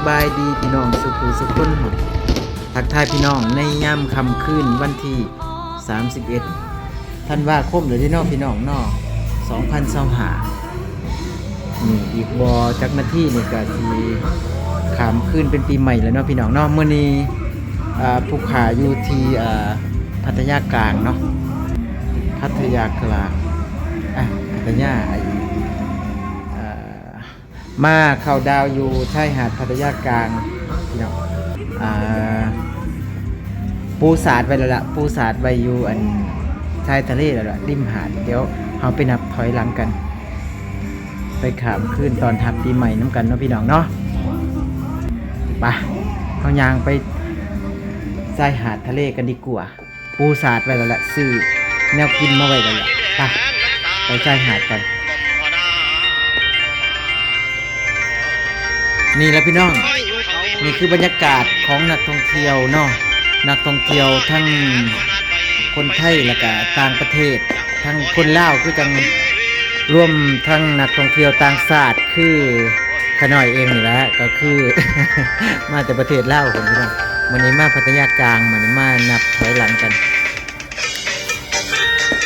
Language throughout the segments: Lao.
ບາຍດີພີ່ນ້ອງສູ່ຜູ້ສູ່ຄົນ ທັກທາຍພີ່ນ້ອງໃນຍາມຄ່ຳຄືນວັນທີສາມສິບເອັດ ທັນວາຄົມແລ້ວເດ້ເນາະ ພີ່ນ້ອງເນາະ ສອງພັນຊາວຫ້າ ນີ້ອີກບໍ່ຈັກນາທີນີ້ກະຊິຂ້າມຄືນເປັນປີໃໝ່ແລ້ວເນາະ ພີ່ນ້ອງເນາະ. ມື້ນີ້ ອາ ຜູ້ຂ້າຢູ່ທີ່ ອາ ພັດທະຍາກາງເນາະ ພັດທະຍາກາງ ອາ ພັດທະຍາ ອາ ມາເຂົ້າດາວຢູ່ຊາຍຫາດພັດທະຍາກາງເນາະ ອາ ປູສາດໄວ້ແລ້ວລະ ປູສາດໄວ້ຢູ່ອັນຊາຍທະເລແລ້ວລະ ລິມຫາດ. ດຽວເຮົາໄປນັບຖອຍຫຼັງກັນ ໄປຂ້າມຄືນຕ້ອນຮັບປີໃໝ່ນຳກັນເນາະ ພີ່ນ້ອງເນາະ. ໄປ ເຮົາຍ່າງໄປຊາຍຫາດທະເລກັນດີກວ່າ. ປູສາດໄວ້ແລ້ວລະ ຊື້ແນວກິນມາໄວ້ແລ້ວລະ ໄປ ໄປຊາຍຫາດກັນ. ນີ້ລະພີ່ນ້ອງ ນີ້ຄືບັນຍາກາດຂອງນັກທ່ອງທ່ຽວເນາະ ນັກທ່ອງທ່ຽວທັງຄົນໄທ ແລ້ວກະຕ່າງປະເທດ ທັງຄົນລາວຄືກັນ ລວມທັງນັກທ່ອງທ່ຽວຕ່າງຊາດ ຄືຂ້ານ້ອຍເອງນີ້ແຫຼະ ກໍຄືມາແຕ່ປະເທດລາວພຸ້ນພີ່ນ້ອງ. ມື້ນີ້ມາພັດທະຍາກາງ ມື້ນີ້ມານັບຖອຍຫຼັງກັນ.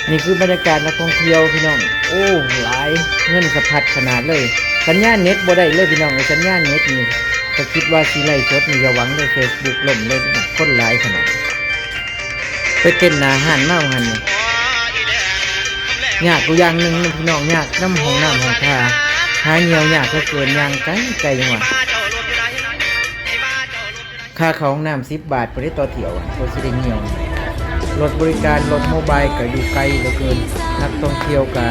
ນີ້ຄືບັນຍາກາດນັກທ່ອງທ່ຽວພີ່ນ້ອງ ໂອ້ ຫຼາຍ ເງິນສະພັດຂະໜາດເລີຍ. ສັນຍານເນັດບໍ່ໄດ້ເລີຍພີ່ນ້ອງເອີຍ ສັນຍານເນັດນີ້ ຂ້ອຍຄິດວ່າຊິໄລຟ໌ສົດນີ້ຢ່າຫວັງເລີຍ ເຟສບຸກລົ້ມເລີຍ ຄົນຫຼາຍຂະໜາດ. ໄປເຕັ້ນໜ້າຮ້ານມາວ່າຫັ້ນນີ້ ຍາກຢູ່ຢ່າງໜຶ່ງນະພີ່ນ້ອງ ຍາກນຳຫ້ອງນ້ຳຫ້ອງທ່າ ຫາຍ່ຽວຍາກເຫຼືອເກີນ ຍ່າງໄກໆ ຫຍັງວ່າ ຄ່າເຂົ້າຫ້ອງນ້ຳສິບບາດພຸ້ນເດ້ຕໍ່ຖ້ຽວ ກວ່າຊິໄດ້ຍ່ຽວ. ລົດບໍລິການ ລົດໂມບາຍກະຢູ່ໄກເຫຼືອເກີນ ນັກທ່ອງທ່ຽວກະ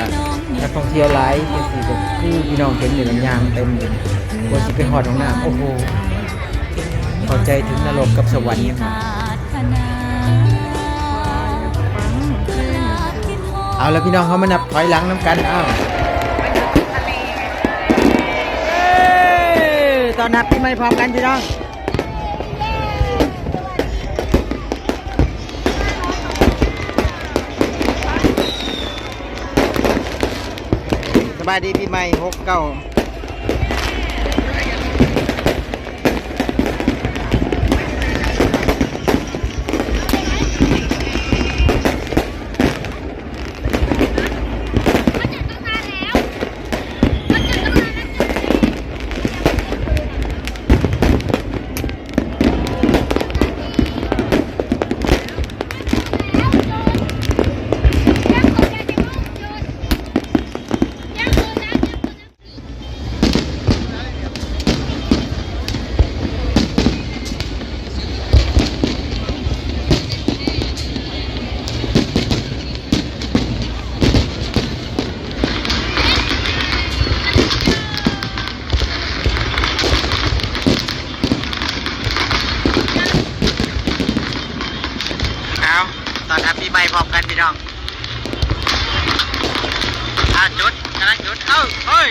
ນັກທ່ອງທ່ຽວຫຼາຍ ຈັ່ງຊີ້ກະຄືພີ່ນ້ອງເຫັນນີ້ລະ ຍ່າງເຕັມຢູ່ ກວ່າຊິໄປຮອດຫ້ອງນ້ຳ ໂອ້ໂຫ ເຂົ້າໃຈເຖິງນະລົກກັບສະຫວັນ. ເອົາລະພີ່ນ້ອງ ເຮົາມານັບຖອຍຫຼັງນຳກັນ ເອົາ ເອີ ຕ້ອນຮັບປີໃໝ່ພ້ອມກັນພີ່ນ້ອງ. ສະບາຍດີປີໃໝ່ຫົກເກົ້າ. ເອົາ ຕ້ອນຮັບປີໃໝ່ພ້ອມກັນພີ່ນ້ອງ. ເອົາ ຈຸດ ກຳລັງຈຸດ ເອົາ ເຮີ້ຍ.